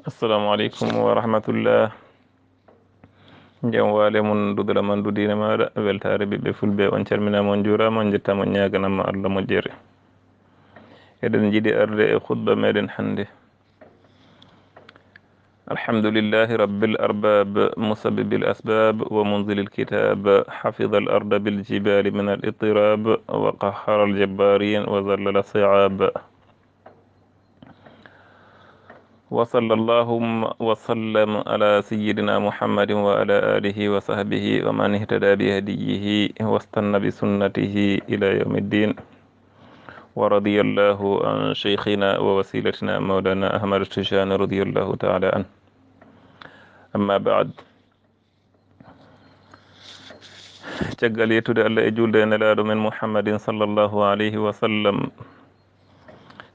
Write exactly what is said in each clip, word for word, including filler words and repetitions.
Assalamu aleykum wa rahmatullah. Jam waale mon, dudala man, dudiine maaɗa, weltaare ɓiɓɓe fulɓe. On calminaama, on njuuraama, on njettaama, on ñaaganama Allah moƴƴere. Eɗen njiɗi arde e khutba meɗen hannde. الحمد لله رب الأرباب، مسبب الأسباب، ومنزل الكتاب، حفظ الأرض بالجبال من الاضطراب، وقهر الجبارين، وذلل الصعاب. وصلى اللهم وسلم على سيدنا محمد وعلى آله وصحبه ومن اهتدى بهديه واستن بسنته إلى يوم الدين. ورضي الله عن شيخنا ووسيلتنا مولانا أحمد التجاني رضي الله تعالى عنه. أما بعد. Caggal yettude Allah e juulde e Nelaaɗo men Muhammadin sallallahu alayhi wa sallam,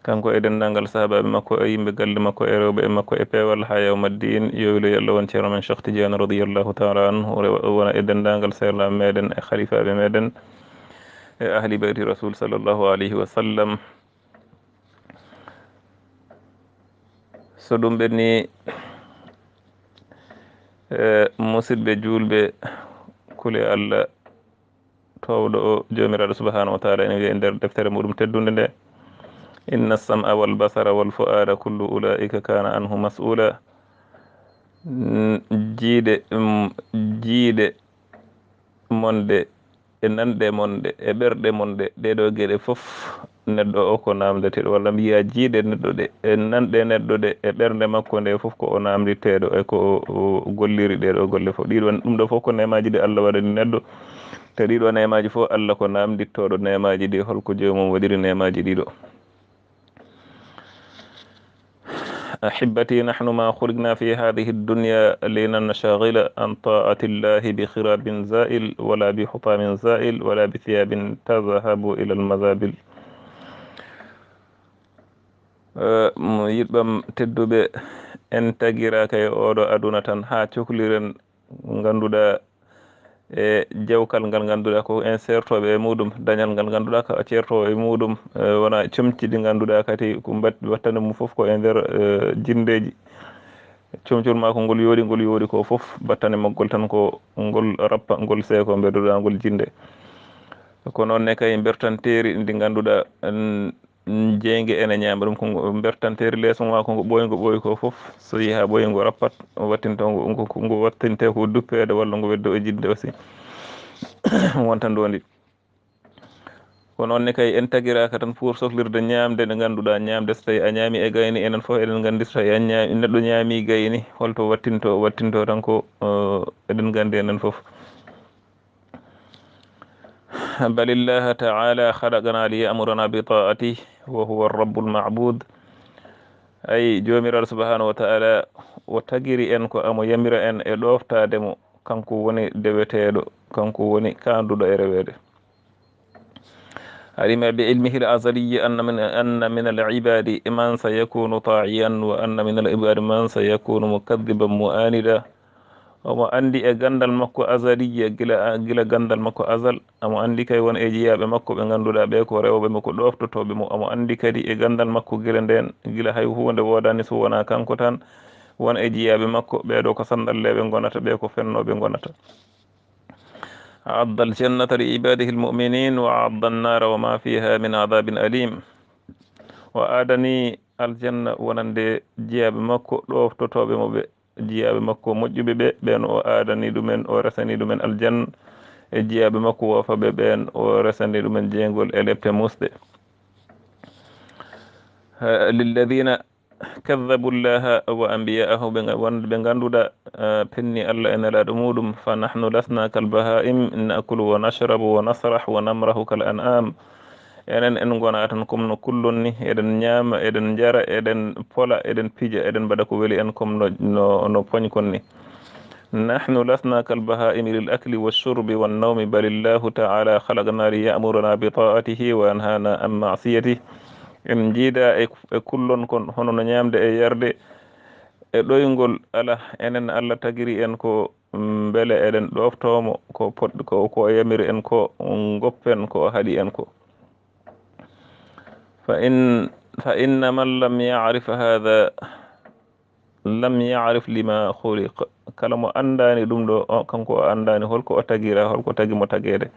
kanko e denndaangal sahaabaaɓe makko e yimɓe galle makko e rewɓe e makko e peewal haa yawma ddin, yo welo yo Allah won ceerno men Cheikh Tidiane radiyallahu taala anhu, rewa-, wona e denndaangal seernaaɓe meɗen e khalifaaɓe meɗen e ahli bayti Rasul sallallahu alayhi wa sallam. So ɗum ɓenni, e, musidɓe juulɓe, kule Allah toowɗo o, Joomiraaɗo subhanahu wa taala ene wiya e nder deftere muɗum teddunde nde: "Inna sam'a wal basara wal fu'ada kullu ulaika kana anhu mas'ula." N-, jiiɗe, mm, jiiɗe mon ɗe, e nanɗe mon ɗe, e ɓerɗe mon ɗe, ɗee ɗoo geɗe fof, neɗɗo o ko naamndeteeɗo, walla mbiyaa jiiɗe neɗɗo ɗe, e nanɗe neɗɗo ɗe, e ɓernde makko nde fof ko o naamndirteeɗo, e ko o, o golliri ɗee ɗoo golle fof. Ɗiɗo, ɗum ɗoo fof ko neemaaji ɗi Allah waɗani neɗɗo, te ɗiɗo neemaaji fof Allah ko naamndittooɗo neemaaji ɗi, holko joomum waɗiri neemaaji ɗiɗo. أحبتي، نحن ما خلقنا في هذه الدنيا لننشغل عن طاعة الله بخراب زائل ولا بحطام زائل ولا بثياب تذهب إلى المذابل. Eh, mo yiɗɓam tedduɓe, en tagiraaka e oɗo aduna tan haa cokliren ngannduɗaa e jawkal ngal ngannduɗaa ko en seertooɓe e muɗum, dañal ngal ngannduɗaa ko ceertoowo e muɗum, e wona comci ɗi ngannduɗaa kadi ko mbat-, battane mum fof ko e nder, e, jinndeeji. Comcol maa ko ngol yooɗi, ngol yooɗi ko fof, battane maggol tan ko ngol rappa, ngol seeko, mbeɗuɗaa ngol jinnde. Ko noon ne kay mbertanteeri ndi ngannduɗaa, mm, jeynge ene ñaama ɗum, ko ngo mbertanteeri leeso maa, ko ngo ɓooyi, ngo ɓooyi ko fof, so yehi haa ɓooyi, ngo rappat, o wattinta ngo, ngo, ngo wattinte ko duppeede walla ngo weddo e jiɗde aussi. Wonta ndoondi. Ko noon ne kay, en tagiraaka tan pour sohlirde ñaamde nde ngannduɗaa, ñaamde so tawii a ñaami e gayni, enen fof eɗen nganndi so tawii a ñaami, neɗɗo ñaami gayni, holto wattinto, wattinto tan ko, eh, eɗen nganndi enen fof. بل الله تعالى خلقنا ليأمرنا بطاعته وهو الرب المعبود. Ay, Joomiraaɗo subhanahu wa taala, o tagiri en ko amo yamira en e ɗooftaade mo, kanko woni deweteeɗo, kanko woni kaanduɗo e reweede. علم بعلمه الأزلي أن من، أن من العباد من سيكون طاغيا، وأن من العباد من سيكون مكذبا معاندا. Omo anndi e ganndal makko azaliya, gila, gila ganndal makko azal. Omo anndi kay won e jiyaaɓe makko ɓe ngannduɗaa ɓe ko rewɓe mo, ko ɗooftotooɓe mo. Omo anndi kadi e ganndal makko gila ndeen, gila hay huunde woodaani so wonaa kanko tan. Won e jiyaaɓe makko, ɓee ɗoo ko sanndalleeɓe ngonata, ɓee ko fennooɓe ngonata. أعد الجنة لعباده المؤمنين وأعد النار وما فيها من عذاب أليم. O aadani aljanna wonande jiyaaɓe makko, ɗooftotooɓe mo ɓe, jiyaaɓe makko moƴƴuɓe ɓe, ɓeen o aadani ɗumen, o resani ɗumen aljanna, e jiyaaɓe makko woofaɓe ɓeen, o resani ɗumen jeygol e lepte muusɗe. للذين كذبوا الله وأنبياءه، ɓe nga-, wonɓe ɓe ngannduɗaa, eh, penni Allah e Nelaaɗo muɗum. فنحن لسنا كالبهائم نأكل ونشرب ونسرح ونمرح كالأنعام. Enen en ngonaa tan comme no kullon ni, eɗen ñaama, eɗen njara, eɗen pola, eɗen pija, eɗen mbaɗa ko weli en comme no, no, no poñkon ni. نحن لسنا كالبهائم للأكل والشرب والنوم، بل الله تعالى خلقنا ليأمرنا بطاعته وينهانا عن معصيته. En njiidaa e, e kullon kon, hono no ñaamde e yarde e ɗoyngol. Alaa, enen Allah tagiri en ko, mm, mbele eɗen ɗooftoo mo, ko pot-, ko, ko o yamiri en ko, ngoppen ko o haɗi en ko. فإن، فإن من لم يعرف هذا lam ya'rif lima khuliq. Kala mo anndaani ɗum ɗo, o, kanko o anndaani holko o tagira, holko tagi mo tageede.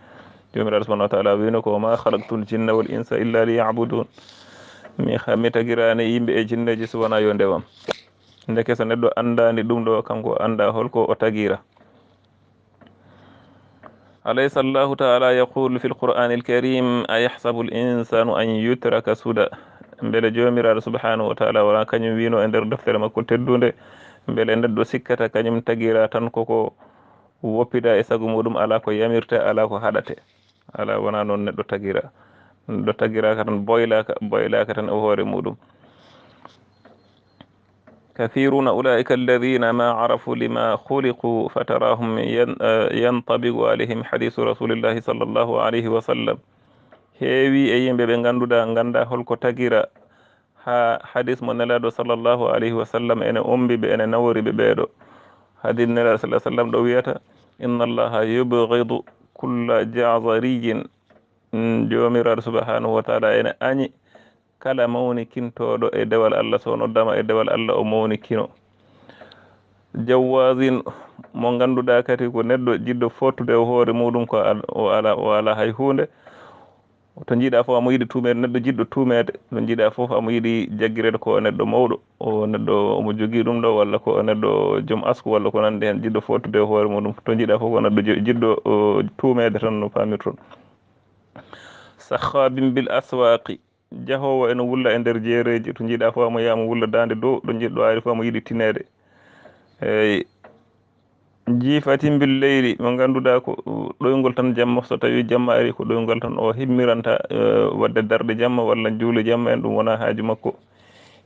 Joomiraaɗo subhanahu wa taala wiino ko, "Wa ma khalaqtul jinna wal insa illa liya'budun." Mi ha-, mi tagiraani yimɓe e jinneeji si wonaa yo ndewam. Ndeke so neɗɗo anndaani ɗum ɗo, kanko o annda holko o tagira. Alaysa Allahu taala yaqulu fil Qur'anil Karim, "Ayahsabu al insanu an yutraka suda?" Mbele Joomiraaɗo subhanahu wa taala wala kañum wiino e nder deftere makko teddunde, mbele neɗɗo sikkata kañum tagira tan koko woppida e sago muɗum, ala ko yamirte, ala ko haɗate? Ala, wona noon neɗɗo tagira. Neɗɗo tagiraka tan, boylaka, boylaka tan e hoore muɗum. Kathiruna ulaika alladhina ma arafu lima khuliqu fatarahum yan-, eh, yantabiqu alayhim hadithu rasulillahi sallallahu alayhi wa sallam. Heewi e yimɓe ɓe ngannduɗaa, ngannda holko tagira, haa hadis mo Nelaaɗo sallallahu alayhi wa sallam ene ombi ɓe, ene nawori ɓe ɓeeɗo. Hadis Nelaaɗo sallallahu alayhi wa sallam ɗo wiyata, "Inna Allaha yubghidu kulla ja'zariyyin." Mm, Joomiraaɗo subhanahu wa taala ene añi kala mawnikintooɗo e dewal Allah, so noddama e dewal Allah, o mawnikino. Jawwazin, mo ngannduɗaa kadi ko neɗɗo jiɗɗo fottude e hoore muɗum, ko al-, o ala, o ala hay huunde. To njiɗa fof amo yiɗi tuumeede, neɗɗo jiɗɗo tuumeede, to njiɗa fof amo yiɗi jaggireede ko neɗɗo mawɗo, o neɗɗo omo jogii ɗum ɗo, walla ko neɗɗo joom asku, walla ko nanndi heen, jiɗɗo fottude e hoore muɗum. To njiɗa fof ko neɗɗo jo-, jiɗɗo, o, tuumeede tan no paamirton. Saxaabin bil aswaaqi, jahoowo ene wulla e nder jeereeji, to njiɗa fof amo yaha mo wulla daande dow, ɗo njiɗɗo ari fof amo yiɗi tineede. Eey. Jiifatin bil leyli, mo ngannduɗaa ko ɗoyngol tan jamma, so tawi jamma ari ko ɗoyngol tan, o himmiranta, eh, waɗde darɗe jamma walla juule jamma en, ɗum wona haaju makko.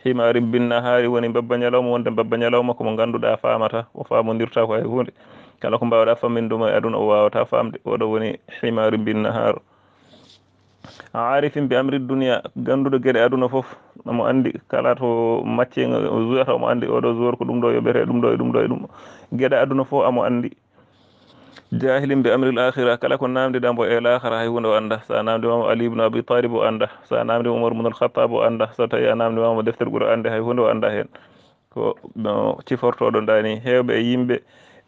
Himaarin bin nahaari, woni mbabba ñalawma, wonde mbabba ñalawma ko mo ngannduɗaa faamata, o faamondirta ko hay huunde. Kala ko mbaawɗaa faaminde mo e aduna o waawata faamde, oɗo woni himaarin bin nahaar. Aarifin bi amri dunya, gannduɗo geɗe aduna fof, omo anndi kala to macce o zuwata, omo anndi oɗo zuwor ko ɗum ɗo yoɓete, ɗum ɗo e ɗum ɗo e ɗum. Geɗe aduna fof omo anndi. Jahilin bi amri al-akhira, kala ko namdiɗa mbo e laakhara hay huunde o annda. Sa namdima mo Ali ibn Abi Talib o annda. Sa namdima Umar ibn al-Khattab o annda. So tawi a namdima mo deftere Qur'an nde hay huunde o annda heen. Ko no cifortoɗo nda ni, heewɓe e yimɓe,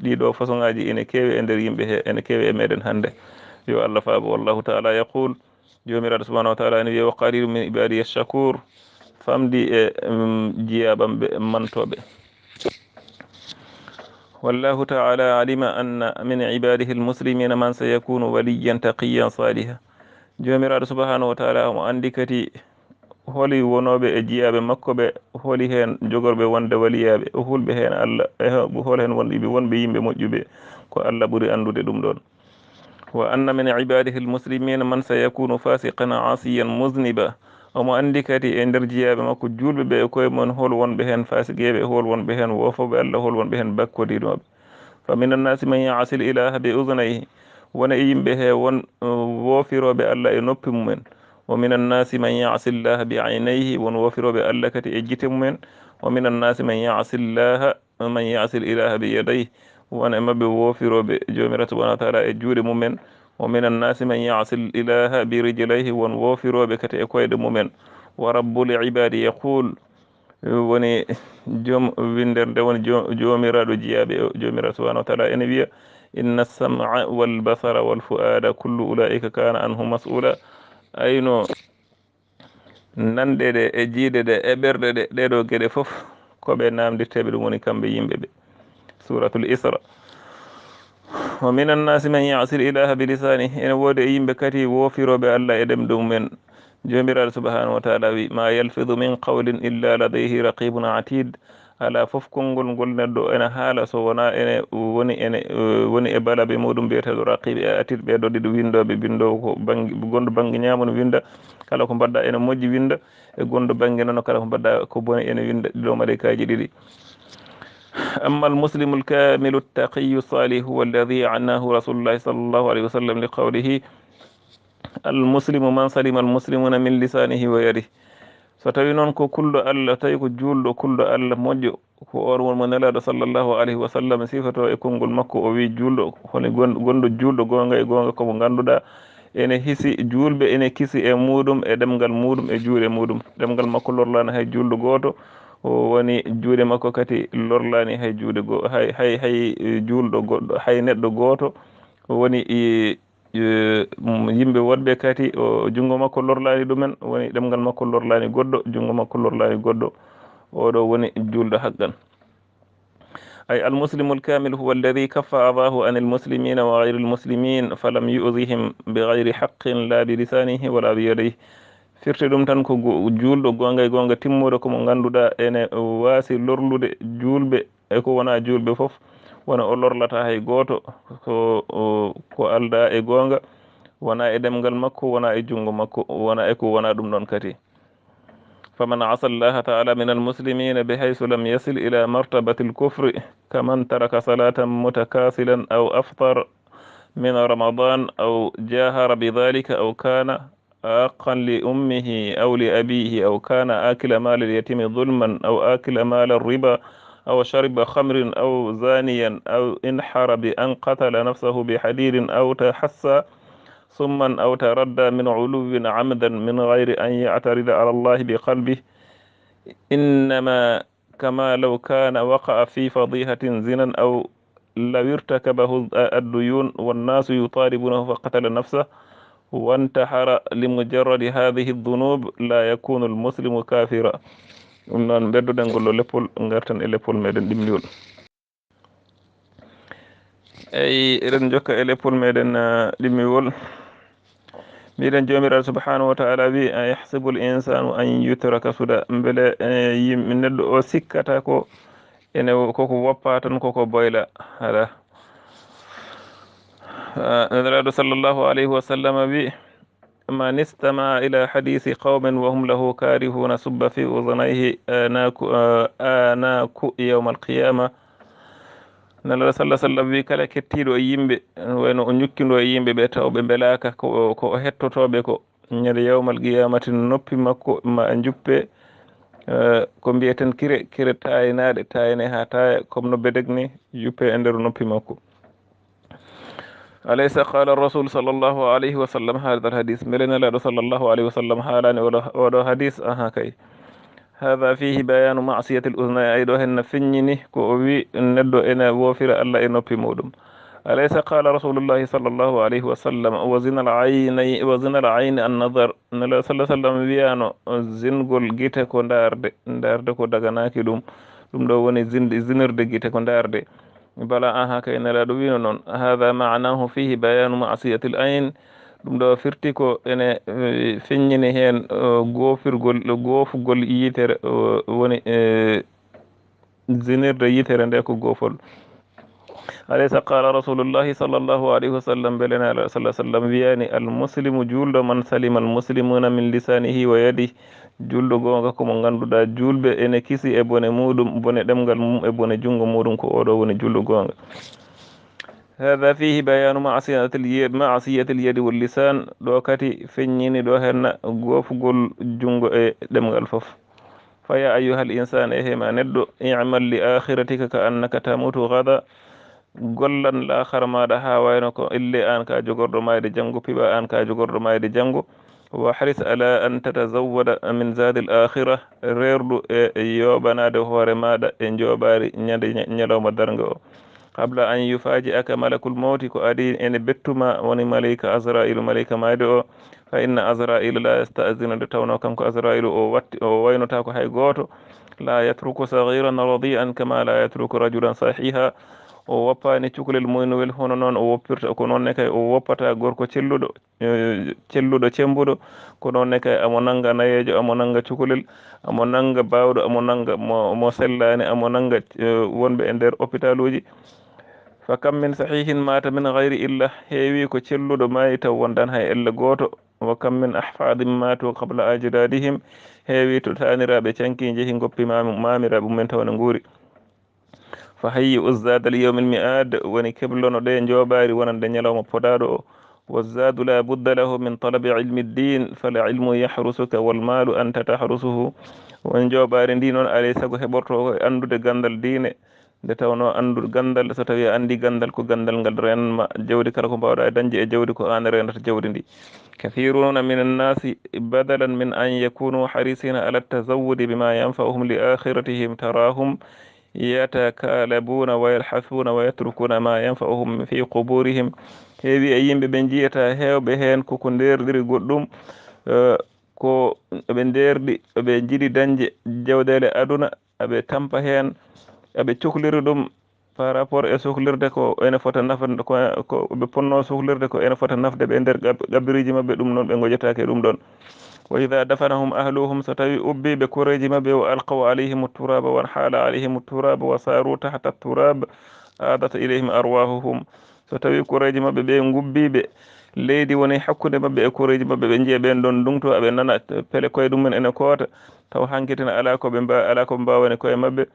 ɗiɗo façon ngaji ene keewi e nder yimɓe he, ene keewi e meɗen hannde. Yo Allah faabo. Wallahu taala yaqul, Joomiraaɗo subhanahu wa taala ene wiya, "Wa qalilun min ibadiya shakur." Famɗi e, mm, jiyaaɓamɓe mantooɓe. Wallahu taala alima anna min ibadihi almuslimina man sayakunu waliyan taqiyan saliha. Joomiraaɗo subhanahu wa taala omo anndi kadi holi wonooɓe e jiyaaɓe makko ɓe, holi heen jogorɓe wonde waliyaaɓe, o hulɓe heen Allah, e hol heen wonɓe, wonɓe yimɓe moƴƴuɓe, ko Allah ɓuri anndude ɗum ɗoon. Wa anna min ibadihi almuslimina man sayakunu fasiqan asiyan muzniba. Omo anndi kadi e nder jiyaaɓe makko juulɓe ɓe e koye mum hol wonɓe heen fasiqeeɓe, hol wonɓe heen woofooɓe Allah, hol wonɓe heen bakkodinooɓe. Fa min annasi man yasi l ilaha bi udunayhi, wona e yimɓe he won, uh, woofirooɓe Allah e noppi mumen. Wa min annasi man yasi llaha bi aynayhi, won woofirooɓe Allah kadi e gite mumen. Wa min annasi man yasi llaha, man yasi l ilaha bi yadayhi, won e maɓɓe woofirooɓe Joomiraaɗo subhanahu wa taala e juuɗe mumen. Wa min annasi man yasi l ilaha bi rijlayhi, won woofirooɓe kadi e koyɗe mumen. Wa rabbul ibadi yaqul, woni joom winndere nde, woni jo-, Joomiraaɗo jiyaaɓe o, Joomiraaɗo subhanahu wa taala ene wiya, "Inna sam'a wal basara wal fu'ada kullu ulaika kana anhu mas'ula." Ayno nanɗe ɗe e jiiɗe ɗe e ɓerɗe ɗe, ɗeɗo geɗe fof ko ɓe namdirteɓe, ɗum woni kamɓe yimɓe ɓe. Suratul Isra. Wa min annasi man yasi l ilaha bi lisani, ene woodi e yimɓe kadi woofirooɓe Allah e ɗemɗe mumen. Joomiraaɗo subhanahu wa taala wi, "Ma yalfidu min qawlin illa ladayhi raqibun atid." Alaa fof konngol ngol neɗɗo ene haala so wonaa ene woni, ene, eh, woni e balabe muɗum biyeteeɗo Raqib e Atid, ɓee ɗoo ɗiɗo winndooɓe, winndoowo ko bannge, gonɗo bannge ñaamo no winnda kala ko mbaɗɗa ene moƴƴi winnda, e gonɗo bannge nano kala ko mbaɗɗa ko boni ene winnda, ɗiɗo malaykaaji ɗiɗi. Amma al muslimu al kamilu taqiyu salih huwa alladi anahu rasulullahi sallallahu alayhi wa sallam li qawlihi, "Al muslimu man salima al muslimuna min lisanihi wa yadih." So tawi noon ko kulɗo Allah, tawi ko juulɗo kulɗo Allah moƴƴo, ko oon won mo Nelaaɗo sallallahu alayhi wa sallam sifato e konngol makko, o wi juulɗo, holi gon-, gonɗo juulɗo goonga e goonga ko mo ngannduɗaa ene hisi, juulɓe ene kisi e muɗum, e ɗemngal muɗum, e juuɗe muɗum. Ɗemngal makko lorlaano hay juulɗo gooto, O woni juuɗe makko kadi lorlaani hay juuɗe go-, hay, hay, hay, eh, juulɗo goɗɗo, hay neɗɗo gooto. O woni, eh, eh, mm, yimɓe woɗɓe kadi, o, junngo makko lorlaani ɗumen, woni ɗemngal makko lorlaani goɗɗo, junngo makko lorlaani goɗɗo. Oɗo woni juulɗo haqqan. أي المسلم الكامل هو الذي كف أذاه عن المسلمين وغير المسلمين فلم يؤذهم بغير حق لا بلسانه ولا بيديه. Firti ɗum tan ko go-, juulɗo goonga e goonga timmuɗo ko mo ngannduɗaa ene waasi lorlude juulɓe e ko wonaa juulɓe fof, wona o lorlataa hay gooto ko, o, ko aldaa e goonga, wonaa e ɗemngal makko, wonaa e junngo makko, wonaa e ko wonaa ɗum ɗoon kadi. فمن عصى الله تعالى من المسلمين بحيث لم يصل إلى مرتبة الكفر كمن ترك صلاة متكاسلا أو أفطر من رمضان أو جاهر بذلك أو كان عاقا لأمه أو لأبيه أو كان آكل مال اليتيم ظلما أو آكل مال الربا أو شرب خمر أو زانيا أو انحر بأن قتل نفسه بحديد أو تحسى سما أو تردى من علو عمدا من غير أن يعترض على الله بقلبه، إنما كما لو كان وقع في فضيحة زنا أو لو ارتكبه الديون والناس يطالبونه فقتل نفسه وانتحر لمجرد هذه الذنوب لا يكون المسلم كافرا. Ɗum noon, ɓeddoɗen ngol ɗo leppol, ngarten e leppol meɗen ɗimmiwol. Eyi, eɗen njokka e leppol meɗen, ah, ɗimmiwol. Mbiɗen Joomiraaɗo subhanahu wa taala wi: "A yahsibul insanu an yutraka suda?" Mbele, eh, yim-, neɗɗo o sikkata ko ene wo-, koko woppa tan, koko boyla? Ala. Ah, Nelaaɗo sallallahu alayhi wa sallam wi: "Man istama'a ila hadisi qawmin wa hum lahu karihuna subba fi udhunayhi anaku, ah, anaku yawmal qiyama." Nelaaɗo sallallahu alaihi wasallam wi: "Kala kettiiɗo e yimɓe, wayno o ñukkindoo e yimɓe ɓe, taw ɓe mbelaaka ko, ko o hettotooɓe ko, ñande yawmal qiyamati noppi makko ma juppe, eh, ko mbiyeten kire, kire taayinaaɗe, taayine haa taaya, comme no bedeg ni, juppe e nder noppi makko." Alaysa qala rasul sallallahu alayhi wa sallam hadha al hadis? Mbele Nelaaɗo sallallahu alayhi wa sallam haalani oɗo, oɗo hadis? Aha kay. Hadha fihi bayanu ma'siyati al udhunay. Ay, ɗo hen na feññini ko o wi neɗɗo ene woofira Allah e noppi muɗum. Alaysa qala rasulullahi sallallahu alayhi wa sallam: "Wa zina al aynay, wa zina al ayni an nadar." Nelaaɗo sallallahu alayhi wa sallam wiyano, zingol gite ko ndaarde, ndaarde ko daganaaki ɗum. Ɗum ɗo woni zin-, zinirde gite ko ndaarde. Bala, aha kay, Nelaaɗo wino noon: "Hadha ma'nahu fihi bayanu ma'siyati al ayn." Ɗum ɗo firti ko ene, eh, feññini heen, eh, goofirgol, goofugol yitere, eh, woni, eh, zinirde yitere nde ko goofol. Alaysa qala rasulullahi sallallahu alayhi wa sallam? Mbele Nelaaɗo sallallahu alayhi wa sallam wiyani: "Al muslimu juulɗo, man salima al muslimuna min lisanihi wa yadihi." Juulɗo goonga ko mo ngannduɗaa juulɓe ene kisi e bone muɗum, bone ɗemngal mum e bone junngo muɗum, ko oɗo woni juulɗo goonga. Hadha fihi bayanu ma'siyati al yad, ma'siyati al yadi wal lisan. Ɗo kadi feññini ɗo henna goofugol junngo e ɗemngal fof. Fa ya ayyuha al insan, e hema neɗɗo, i'mal li akhiratika ka annaka tamutu ghada. Gollan laakhara maaɗa haa wayno ko ille aan ka jogorɗo maayde janngo, piɓa aan ka jogorɗo maayde janngo. Wahris ala an tatazawwada min zadil akhirah, reerɗu e yooɓanaade hoore maaɗa e njooɓaari ñande ña-, ñalawma darnga o. Qabla an yufaji'aka malakul mawti, ko adii ene bettuma woni maleyka Azra'iilu, maleyka maayde o. Fa inna Azra'iila la yasta'zinu, nde tawnoo kanko Azra'iilu o watti, o waynotaako hay gooto. La yatruku saghiran radi'an kama la yatruku rajulan sahiha. O woppaani cukalel moynowel hono noon o woppirta, ko noon ne kay o woppata gorko celluɗo, eh, celluɗo cembuɗo, ko noon ne kay amo nannga nayeejo, amo nannga cukalel, amo nannga baawɗo, amo nannga mo, mo sellaani, amo nannga, eh, wonɓe e nder opitaluuji. Fa kam min sahihin mata min ghayri illa, heewi ko celluɗo maayi taw wondan hay ella gooto. Wa kam min ahfadin matu qabla ajdadihim, heewi to taaniraaɓe canki njehi ngoppi maami-, maamiraaɓe mumen taw ne nguuri. Fa hayyi uzzada li yawmil mi'ad, woni keblono ɗe njooɓaari wonande ñalawma podaaɗo o. Wa zadu la budda lahu min talabi ilmi ddin, fal ilmu yahrusuka wal malu anta tahrusuhu. Won njooɓaari ndi noon alay sago heɓorto ko e anndude ganndal diine, Nde tawnoo anndude ganndal, so tawii a anndii ganndal, ko ganndal ngal reenma jawdi, kala ko mbaawɗaa e dañde e jawdi, ko aan reendata jawdi ndi. Kathiruna min annasi, badalan min an yakunu harisina ala tazawudi bima yanfa'uhum li akhiratihim, tarahum yatakalabuna wa yalhasuna wa yatrukuna ma yanfa'uhum fi quburihim. Heewi e yimɓe ɓe njiyata heewɓe heen koko ndeerɗiri goɗɗum, eh, ko ɓe ndeerɗi, ɓe njiɗi dañde jawɗeele aduna, aɓe tampa heen, aɓe cokliri ɗum par rapport e soklirde ko ene fota nafde, ko, ko ɓe ponno soklirde ko ene fota nafde ɓe nder qab-, qabriiji maɓɓe, ɗum noon ɓe ngoƴataake ɗum ɗon. Wa idha dafanahum ahluhum, so tawi ubbiiɓe koreeji maɓɓe, wa alqaw alayhim turaba, wa hala alayhim turaba, wa saru tahta turab, adat ilayhim arwahuhum. So tawi koreeji maɓɓe ɓe ngubbiiɓe leydi woni hakkunde maɓɓe e koreeji maɓɓe, ɓe njiya ɓeen ɗon ndungto, aɓe nana pele koye ɗum en ene koota, taw hankitina alaa ko ɓe mba-, alaa ko ɓe mbaawani koye maɓɓe.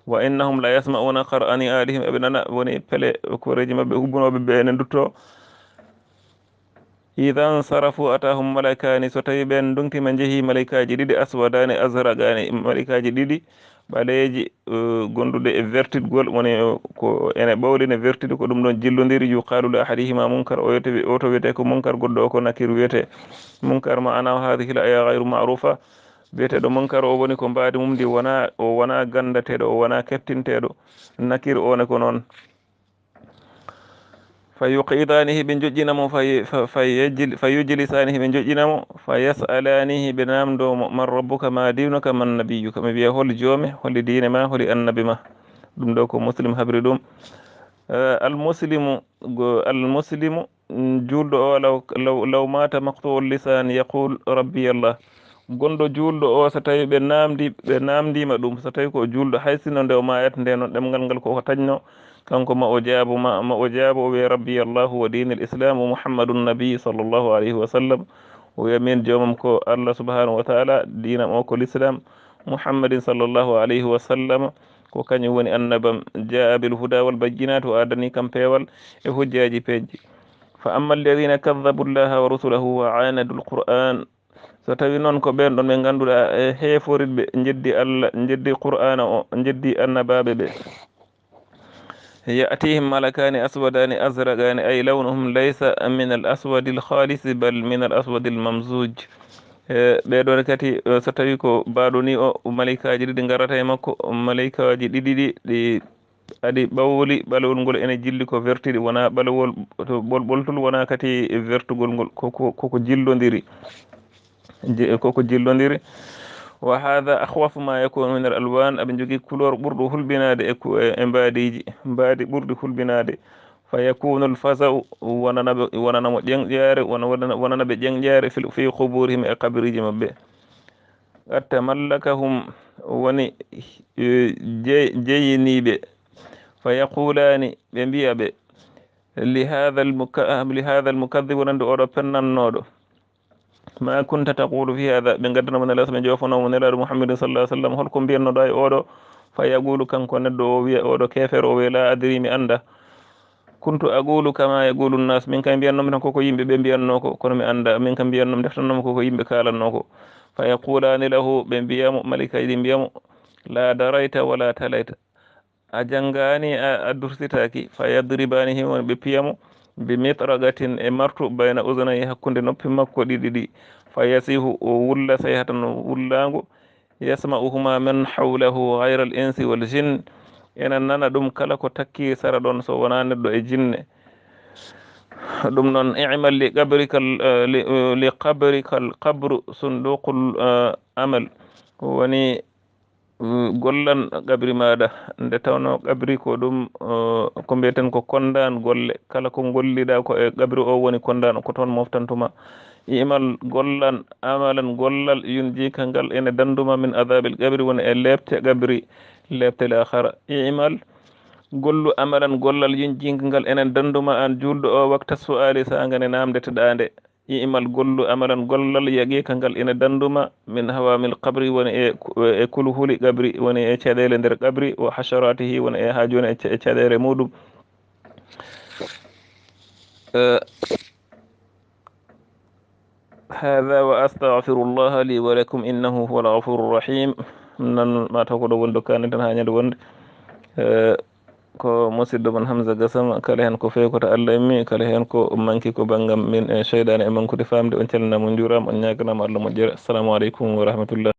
Wa innahum la yasma'una qar'a ni'alihim, eɓe nana woni pele koreeji maɓɓe hubbunooɓe ɓe ene ndutto. Idan sarafu atahum malakani, so tawi ɓeen ndungtima njehi malaykaaji ɗiɗi, aswadani azraqani, malaykaaji ɗiɗi ɓaleeji, eh, gonduɗe e vertitgol, woni, eh, ko ene ɓawli ne vertiti, ko ɗum ɗon jillondiri. Yuqalu li ahadihima munkar, o wiyete, o to wiyete ko munkar, goɗɗo o ko nakir wiyete. Munkar ma'anahu hadhihi al-aya ghayru ma'rufa. Biyeteeɗo munkar o woni ko mbaadi mum ndi wona, o wona ganndateeɗo, o wona keftinteeɗo. Nakir o ne ko noon. Fa yuqidanihi, ɓe njoƴƴina mo, fa ye-, fa, fa yejil-, fa yujlisanihi, ɓe njoƴƴina mo, fa yas'alanihi, ɓe namndo mo, "Man rabbuka, ma diinuka, man nabiyuka?" Ɓe mbiya, "Hol joome, holi diine ma, holi annabi ma?" Ɗum ɗo ko Muslim habri ɗum. Eh, al muslimu, go-, al muslimu, mm, juulɗo o, law, law, law mata maqtu'u lisan yaqul, "Rabbi Allah." Gonɗo juulɗo o, so tawi ɓe namdi, ɓe namdima ɗum, so tawi ko juulɗo, hay sinno nde o maayata nde noon, ɗemngal ngal koko taƴno, kanko ma o jaabo, ma, ma o jaabo, o wiya, "Rabbi Allahu wa diinil Islam wa Muhammadun Nabi sallallahu alayhi wa sallam." O wiya, "Min joomam ko Allah subhanahu wa ta'ala, diinam o ko Lislaam, Muhammadin sallallahu alayhi wa sallam, ko kañum woni annabam. Jaa bil huda wal bayyinat, o addani kam peewal e hujjaaji peejji." Fa amma alladhina kadhabu Allaha wa rusulahu wa anadul Qur'an, so tawi noon ko ɓeen ɗon ɓe ngannduɗaa e heeforitɓe, njeddi Allah, njeddi Qur'aana o, njeddi annabaaɓe ɓe. Ya'tihim malakani aswadani azraqani, ay lawnuhum laysa min al aswadi al khalisi, bal min al aswadi al mamzuj. E, ɓee ɗoon kadi, e, so tawi ko baaɗo ni o, malaykaaji ɗiɗi ngarata e makko, malaykaaji ɗiɗi ɗi, ɗi adi ɓawli ɓalewol ngol ene jilli ko vertiɗi, wona ɓalewol to ɓolɓoltol, wona kadi vertugol ngol, koko, koko jillondiri. Je-, koko jillondiri. Wa hadha akhwafu ma yakunu min al alwan, aɓe njogii couleur ɓurɗo hulɓinaade e ku-, e, e mbaadiiji, mbaadi ɓurɗi hulɓinaade. Fa yakunu al faza'u, wonana ɓe, wonana mo ƴeŋƴaare, wona, wonana, wonana ɓe ƴeŋƴaare fil, fi quburihim, e qabriiji maɓɓe. At tamallakahum, woni, eh, je-, jeyiniiɓe. Fa yaqulani, ɓe mbiya ɓe, li hadha al muka-, li hadha al mukadhdhib, wonande oɗo pennannooɗo. Ma kunta taqulu fi hadha, ɓe ngaddanamo Nelaaɗo, ɓe joofanamo Nelaaɗo Muhammadin sallallahu alaihi wasallam, "Holko mbiyannoɗa e oɗo?" Fa yaqulu, kanko neɗɗo o wiya, oɗo keefeero o wiya, "La adri, mi annda. Kuntu aqulu kama yaqulu nnas, min kam mbiyannoomi tan koko yimɓe ɓe mbiyannoo ko, kono mi annda, min kam mbiyannoomi, ndeftannoomi koko yimɓe kaalannoo ko." Fa yaqulani lahu, ɓe mbiyamo, malaykaaji ɗi mbiyamo, "La darayta wala talayta." A janngaani, a, a dursitaaki. Fa yadribanihi, woni ɓe piya mo, bi mitraqatin, e martu, bayna uzunayhi, hakkunde noppi makko ɗiɗi ɗi. Fa yasihu, o wulla sayhatan, wullaango, yasma'uhuma man hawlahu ghayra al insi wal jinn, ena nana ɗum kala ko takki sara ɗon, so wonaa neɗɗo e jinne. Ɗum noon, i'mal li qabrikal, eh, li, eh, li qabrikal qabru sunduqul, eh, amal, woni, eh, gollan qabri maaɗa, nde tawnoo qabri ko ɗum, eh, ko mbiyeten ko kondaan golle, kala ko ngolliɗaa ko e qabri o woni kondaan, ko toon moftantuma. I'mal, gollan, amalan, gollal, yunjika, ngal ene dannduma, min adhabil qabri, woni e leepte qabri, leepte laakhara. I'mal, gollu, amalan, gollal, yunjinka, ngal enen dannduma aan juulɗo o, waqta su'ali, saanga nde naamndeteɗaa nde. I'mal, gollu, amalan, gollal, yaqiika, ngal ene dannduma, min hawamil qabri, woni e, e kuluhuli qabri, woni e caɗeele nder qabri, wa hasharatihi, woni e haa jooni e ca-, e caɗeele muɗum. Eh, Hada wa astaghfirullaha li wa lakum innahu huwal ghafurur rahim. Nan ma taw ko ɗo woni dokkani tan haa ñande wonde. Eh, ko musidɗo mon Hamza Gassama, kala heen ko fewi ko to Allah immi, kala heen ko manki ko banngam min e seyɗaane e mankude faamde. On calminaama, on njuuraama, on ñaaganaama Allah moƴƴere. Assalamu aleykum wa rahmatullah.